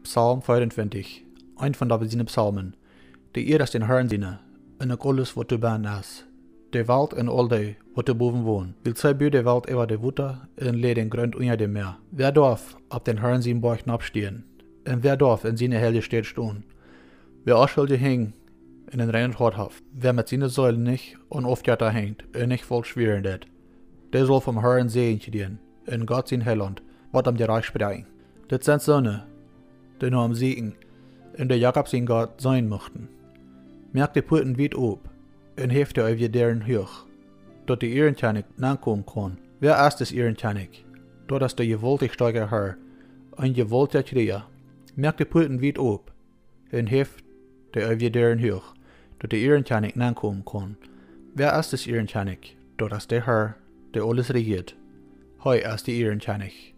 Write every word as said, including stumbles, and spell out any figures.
Psalm vierundzwanzig, een von David siene Psalmen. De Ieed es dän Herrn siene, un uk aules waut doa bennen es, de Welt un aul dee waut doa bowen wonen. Wiels hee bud de Welt äwa de Wota un läd dän Grunt unja daut Mäa. Wäa doaf opp dän Herrn sienen Boajch nopp stonen? Un wäa doaf en siene heilje Staut stonen? Wäa onschuldje Henj un een reinet Hoat haft, wäa met siene Seel nich aun Aufjetta henjt un nich faulsch schwäaren deit, dee saul vom Herrn Säajen kjrieen, un Gott sien Heilaunt woat am jerajcht spräakjen. Dit sent soone, dee no am sieekjen un dee Jakob sien Gott seenen muchten. Moakt de Puaten wiet op un häft de eewje Däaren huach, daut de Ierenkjennich nenkomen kaun. Wäa es dis Ierenkjennich? Daut es de jewaultich stoakja Herr, een jewaultja Kjrieja. Moakt de Puaten wiet op un häft de eewje Däaren huach, daut de Ierenkjennich nenkomen kaun. Wäa es dis Ierenkjennich? Daut es de Herr, dee aules rejieet. Hee es de Ierenkjennich.